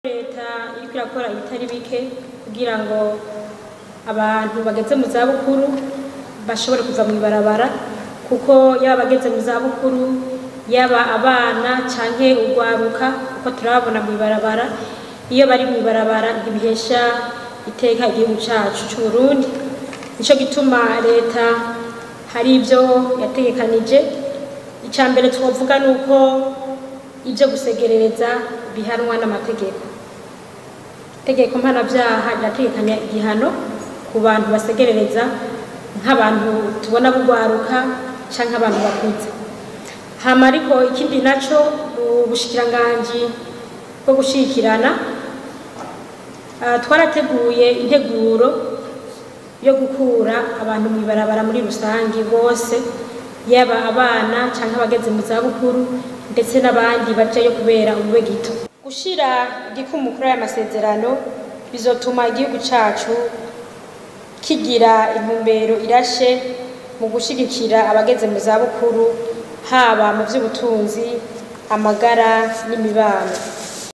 Leta iriko irakora ibitari bike kugira ngo abantu bageze mu zabukuru bashobore kuva mw'ibarabara, kuko yaba abageze mu zabukuru, yaba abana canke urwaruka, kuko turababona mw'ibarabara. Iyo bari mw'ibarabara ntibihesha iteka igihugu cacu c'Uburundi. Nico gituma leta hari ivyo yategekanije. Ica mbere twovuga nuko ivyo gusegerereza bihanwa n'amategeko. Itegeko mpanavyaha rirategekanya igihano ku bantu basegerereza, nk'abantu tubona b'urwaruka canke abantu bakuze. Hama ariko ikindi naco, mu bushikiranganji bwo gushigikirana, twarateguye integuro yo gukura abantu mw'ibarabara muri rusangi bose, yaba abana canke abageze mu zabukuru, ndetse n'abandi bajayo kubera ubube gito. Gushira igikumu kuri aya masezerano bizotuma igihugu cacu kigira intumbero irashe mu gushigikira abageze mu zabukuru, haba mu vy'ubutunzi, amagara n'imibano.